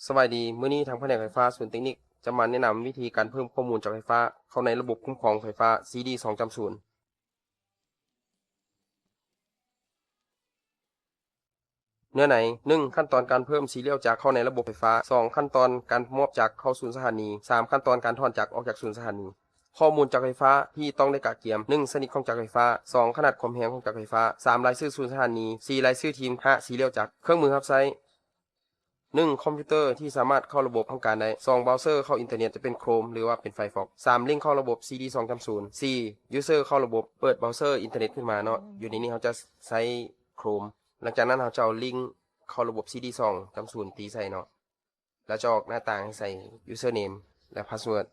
ສະບາຍດີ, ມື້ນີ້ທາງພະແນກໄຟຟ້າສູນເຕັກນິກຈະມາແນະນຳວິທີການເພີ່ມຂໍ້ມູນຈາກໄຟຟ້າເຂົ້າໃນລະບົບຄຸ້ມຄອງໄຟຟ້າ ຊີດີສອງຈຸດສູນ. ເນື້ອໃນ, ໜຶ່ງ ຂັ້ນຕອນການເພີ່ມຊີຣຽວຈາກເຂົ້າໃນລະບົບໄຟຟ້າ, ສອງ ຂັ້ນຕອນການມອບຈາກເຂົ້າສູນສະຖານີ, ສາມ ຂັ້ນຕອນການຖອນຈາກອອກຈາກສູນສະຖານີ. ຂໍ້ມູນຈາກໄຟຟ້າທີ່ຕ້ອງໄດ້ກະກຽມ, ໜຶ່ງ ຊະນິດຂອງຈັກໄຟຟ້າ, ສອງ ຂະໜາດຄວາມແຮງຂອງຈັກໄຟຟ້າ, ສາມ ລາຍຊື່ສູນສະຖານີ, ສີ່ ລາຍຊື່ທີມ, ຫ້າ ຊີຣຽວຈັກ. ເຄື່ອງມືຮັບໃຊ້, ໜຶ່ງ ຄອມພິວເຕີທີ່ສາມາດເຂົ້າລະບົບຕ້ອງການໄດ້, ສອງ ເບຣາວເຊີເຂົ້າອິນເຕີເນັດ ຈະເປັນໂຄຣມ ຫຼືວ່າເປັນໄຟຟອກ, ສາມ ລິ້ງເຂົ້າລະບົບ ຊີດີສອງຈຸດສູນ, ສີ່ ຢູເຊີເຂົ້າລະບົບ ເປີດເບຣາວເຊີອິນເຕີເນັດຂຶ້ນມາເນາະ. ຢູ່ໃນນີ້ເຮົາຈະໃຊ້ໂຄຣມ. ຫຼັງຈາກນັ້ນເຮົາຈະເອົາລິ້ງເຂົ້າລະບົບ ຊີດີສອງຈຸດສູນ ຕີໃສ່ເນາະ ແລ້ວຈະອອກໜ້າຕ່າງໃຫ້ໃສ່ຢູເຊີເນມ ແລະ ພາສເວີດ.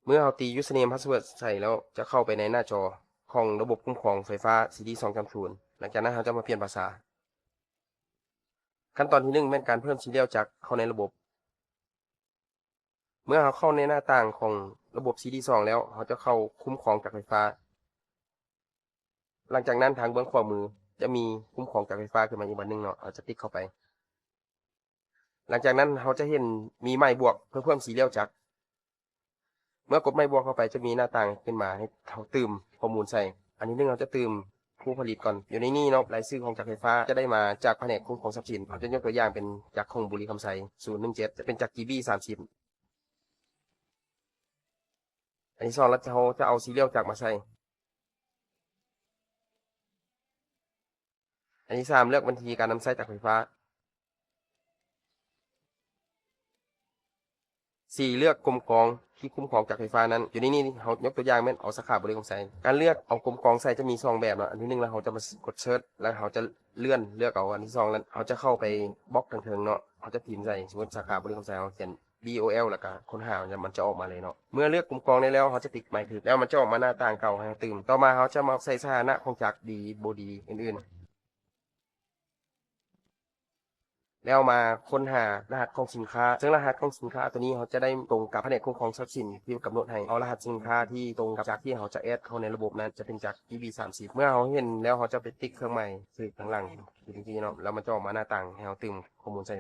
ເມື່ອເຮົາຕີຢູເຊີເນມ ພາສເວີດໃສ່ແລ້ວ ຈະເຂົ້າໄປໃນໜ້າຈໍຂອງລະບົບຄຸ້ມຄອງໄຟຟ້າ ຊີດີສອງຈຸດສູນ. ຫຼັງຈາກນັ້ນເຮົາຈະມາປ່ຽນພາສາ. ຂັ້ນຕອນທີໜຶ່ງແມ່ນການເພີ່ມຊີຣຽວຈັກເຂົ້າໃນລະບົບ. ເມື່ອເຮົາເຂົ້າໃນໜ້າຕ່າງຂອງລະບົບ ຊີດີສອງ ແລ້ວ ເຮົາຈະເຂົ້າຄຸ້ມຄອງຈັກໄຟຟ້າ. ຫຼັງຈາກນັ້ນທາງເບື້ອງຂວາມືຈະມີຄຸ້ມຄອງຈັກໄຟຟ້າຂຶ້ນມາອີກບາດໜຶ່ງເນາະ, ເຮົາຈະຕິກເຂົ້າໄປ. ຫຼັງຈາກນັ້ນເຮົາຈະເຫັນມີໝາຍບວກເພື່ອເພີ່ມຊີຣຽວຈັກ. ເມື່ອກົດໝາຍບວກເຂົ້າໄປຈະມີໜ້າຕ່າງຂຶ້ນມາໃຫ້ເຮົາຕື່ມຂໍ້ມູນໃສ່. ອັນທີໜຶ່ງເຮົາຈະຕື່ມຜູ້ຜະລິດກ່ອນ. ຢູ່ໃນນີ້ເນາະ ລາຍຊື່ຂອງຈັກໄຟຟ້າຈະໄດ້ມາຈາກພະແນກຄຸ້ມຄອງຊັບສິນ. ເຮົາຈະຍົກຕົວຢ່າງເປັນຈັກຂອງບູລີຄຳໄຊ ສູນໜຶ່ງເຈັດ ຈະເປັນຈັກຈີບີສາມສິບ. ອັນທີສອງ ເຮົາຈະເອົາຊີຣຽວຈັກມາໃສ່. ອັນທີສາມ ເລືອກບັນທີການນຳໃຊ້ຈັກໄຟຟ້າ. ສີ່ ເລືອກກົມກອງທີ່ຄຸ້ມຄອງຈັກໄຟຟ້ານັ້ນ. ຢູ່ໃນນີ້ເຮົາຍົກຕົວຢ່າງແມ່ນເອົາສາຂາບໍລິຄົມໄຊ. ການເລືອກເອົາກົມກອງໃສ່ຈະມີສອງແບບເນາະ. ອັນທີໜຶ່ງແລ້ວເຮົາຈະມາກົດເສີດ ແລ້ວເຮົາຈະເລື່ອນເລືອກເອົາ. ອັນທີສອງນັ້ນເຮົາຈະເຂົ້າໄປບລັອກທາງເທິງເນາະ, ເຮົາຈະພິມໃສ່ ສົມມຸດສາຂາບໍລິຄົມໄຊ ເຮົາຂຽນ ບີ ໂອ ແອລ ແລ້ວກະຄົ້ນຫາ ມັນຈະອອກມາເລີຍເນາະ. ເມື່ອເລືອກກົມກອງໄດ້ແລ້ວ ເຮົາຈະຕິກໝາຍຖືກ ແລ້ວມັນຈະອອກມາໜ້າຕ່າງເກົ່າໃຫ້ເຮົາຕື່ມ. ຕໍ່ມາເຮົາຈະມາໃສ່ສະຖານະຂອງຈັກ ດີ ບໍ່ດີ ອື່ນໆ ແລ້ວມາຄົ້ນຫາລະຫັດຂອງສິນຄ້າ, ເຊິ່ງລະຫັດຂອງສິນຄ້າຕົວນີ້ເຮົາຈະໄດ້ຕົງກັບພະແນກຄຸ້ມຄອງຊັບສິນທີ່ກຳນົດໃຫ້. ເອົາລະຫັດສິນຄ້າທີ່ຕົງກັບຈັກທີ່ເຮົາຈະແອດເຂົ້າໃນລະບົບນັ້ນ ຈະເປັນຈັກ ຈີບີສາມສິບ. ເມື່ອເຮົາເຫັນແລ້ວ ເຮົາຈະໄປຕິກເຄື່ອງໝາຍຖືກທາງຫຼັງຢູ່ທີ່ເນາະ, ແລ້ວມັນຈະອອກມາໜ້າຕ່າງໃຫ້ເຮົາຕື່ມຂໍ້ມູນໃສ່.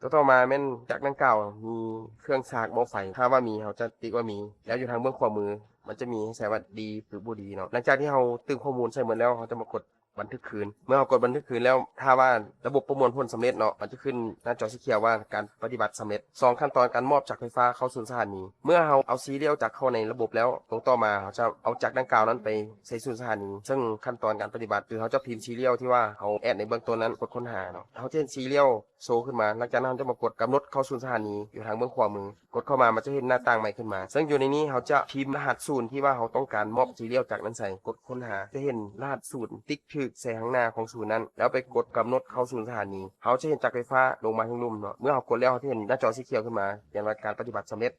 ຕົວຕໍ່ມາແມ່ນຈັກດັ່ງກ່າວມີເຄື່ອງສາກໝໍ້ໄຟ, ຖ້າວ່າມີເຮົາຈະຕິກວ່າມີ, ແລ້ວຢູ່ທາງເບື້ອງຂວາມືມັນຈະມີໃຫ້ໃສ່ວ່າດີ ຫຼື ບໍ່ດີເນາະ. ຫຼັງຈາກທີ່ເຮົາຕື່ມຂໍ້ມູນໃສ່ໝົດແລ້ວ ເຮົາຈະມາກົດບັນທຶກຄືນ. ເມື່ອເຮົາກົດບັນທຶກຄືນແລ້ວ ຖ້າວ່າລະບົບປະມວນຜົນສຳເລັດເນາະ, ມັນຈະຂຶ້ນໜ້າຈໍສີຂຽວວ່າການປະຕິບັດສຳເລັດ. ສອງ ຂັ້ນຕອນການມອບຈາກໄຟຟ້າເຂົ້າສູນສະຖານີ. ເມື່ອເຮົາເອົາຊີຣຽວຈັກເຂົ້າໃນລະບົບແລ້ວ, ຕົວຕໍ່ມາເຮົາຈະເອົາຈັກດັ່ງກ່າວນັ້ນໄປໃສ່ສູນສະຖານີ, ເຊິ່ງຂັ້ນຕອນການປະຕິບັດ ຄືເຮົາຈະພິມຊີຣຽວທີ່ວ່າເຮົາແອດໃນເບື້ອງຕົ້ນນັ້ນ, ກົດຄົ້ນຫາເນາະ, ເຮົາຈະເຫັນຊີຣຽວ ໂຊຂຶ້ນມາ. ຫຼັງຈາກນັ້ນເຮົາຈະມາກົດກຳນົດເຂົ້າສູນສະຖານີ ຢູ່ທາງເບື້ອງຂວາມື. ກົດເຂົ້າມາ ມັນຈະເຫັນໜ້າຕ່າງໃໝ່ຂຶ້ນມາ, ເຊິ່ງຢູ່ໃນນີ້ເຮົາຈະພິມລະຫັດສູນທີ່ວ່າເຮົາຕ້ອງການມອບຊີຣຽວຈັກນັ້ນໃສ່. ກົດຄົ້ນຫາ ຈະເຫັນລະຫັດສູນຕິກຖືກໃສ່ຂ້າງໜ້າຂອງສູນນັ້ນ, ແລ້ວໄປກົດກຳນົດເຂົ້າສູນສະຖານີ. ເຮົາຈະເຫັນຈັກໄຟຟ້າລົງມາທາງລຸ່ມເນາະ. ເມື່ອເຮົາກົດແລ້ວ ເຮົາຈະເຫັນໜ້າຈໍສີຂຽວຂຶ້ນມາ, ຂຽນວ່າການປະຕິບັດສຳເລັດ.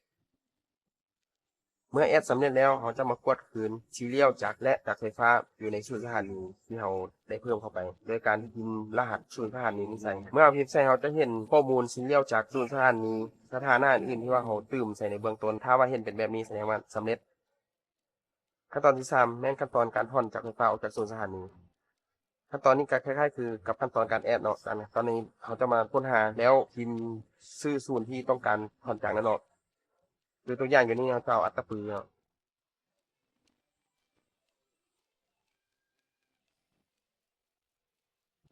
ເມື່ອແອດສຳເລັດແລ້ວ, ເຮົາຈະມາກວດຄືນຊີຣຽວຈັກ ແລະ ຈັກໄຟຟ້າຢູ່ໃນສູນສະຖານີທີ່ເຮົາໄດ້ເພີ່ມເຂົ້າໄປ ໂດຍການພິມລະຫັດສູນສະຖານີນີ້ໃສ່. ເມື່ອເຮົາພິມໃສ່, ເຮົາຈະເຫັນຂໍ້ມູນຊີຣຽວຈັກ, ສູນສະຖານີ, ສະຖານະອື່ນໆທີ່ວ່າເຮົາຕື່ມໃສ່ໃນເບື້ອງຕົ້ນ. ຖ້າວ່າເຫັນເປັນແບບນີ້ ສະແດງວ່າສຳເລັດ. ຂັ້ນຕອນທີສາມ ແມ່ນຂັ້ນຕອນການຖອນຈັກໄຟຟ້າອອກຈາກສູນສະຖານີ. ຂັ້ນຕອນນີ້ກໍຄ້າຍໆຄືກັບຂັ້ນຕອນການແອດເນາະ. ຕອນນີ້ເຮົາຈະມາຄົ້ນຫາ ແລ້ວພິມຊື່ສູນທີ່ຕ້ອງການຖອນຈັກນັ້ນອອກ. ຍົກຕົວຢ່າງຢູ່ນີ້ ເຮົາຈະເອົາອັດຕະປືເນາະ.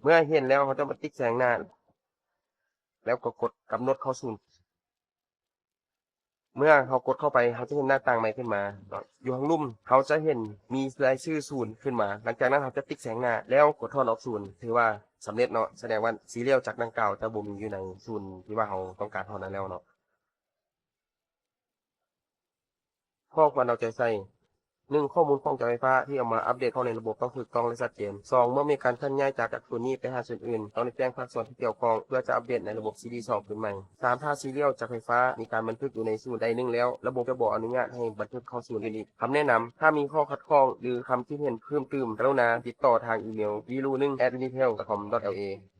ເມື່ອເຫັນແລ້ວ ເຮົາຈະມາຕິກໃສ່ຂ້າງໜ້າ ແລ້ວກໍກົດກຳນົດເຂົ້າສູນ. ເມື່ອເຮົາກົດເຂົ້າໄປ ເຮົາຈະເຫັນໜ້າຕ່າງໃໝ່ຂຶ້ນມາເນາະ. ຢູ່ທາງລຸ່ມ ເຮົາຈະເຫັນມີລາຍຊື່ສູນຂຶ້ນມາ. ຫຼັງຈາກນັ້ນ ເຮົາຈະຕິກໃສ່ຂ້າງໜ້າ ແລ້ວກົດຖອນອອກສູນ. ຖືວ່າສຳເລັດເນາະ, ສະແດງວ່າຊີຣຽວຈັກດັ່ງກ່າວຈະບໍ່ມີຢູ່ໃນສູນທີ່ວ່າເຮົາຕ້ອງການຖອນນັ້ນແລ້ວເນາະ. ຂໍ້ຄວນເອົາໃຈໃສ່. ໜຶ່ງ ຂໍ້ມູນຂອງຈັກໄຟຟ້າທີ່ເອົາມາອັບເດດເຂົ້າໃນລະບົບຕ້ອງຖືກຕ້ອງ ແລະ ຊັດເຈນ. ສອງ ເມື່ອມີການເຄື່ອນຍ້າຍຈາກ ຈາກສູນນີ້ໄປຫາສູນອື່ນ, ຕ້ອງໄດ້ແຈ້ງພາກສ່ວນທີ່ກ່ຽວຂ້ອງເພື່ອຈະອັບເດດໃນລະບົບຊີດີສອງຄືນໃໝ່. ສາມ ຖ້າຊີຣຽວຈັກໄຟຟ້າມີການບັນທຶກຢູ່ໃນສູນໃດໜຶ່ງແລ້ວ, ລະບົບຈະບໍ່ອະນຸຍາດໃຫ້ບັນທຶກເຂົ້າສູນອື່ນອີກ. ຄຳແນະນຳ, ຖ້າມີຂໍ້ຂັດຂ້ອງ ຫຼື ຄຳຄິດເຫັນເພີ່ມຕື່ມ, ກະລຸນາຕິດຕໍ່ທາງອີເມວ zero one at unitel dot com dot la.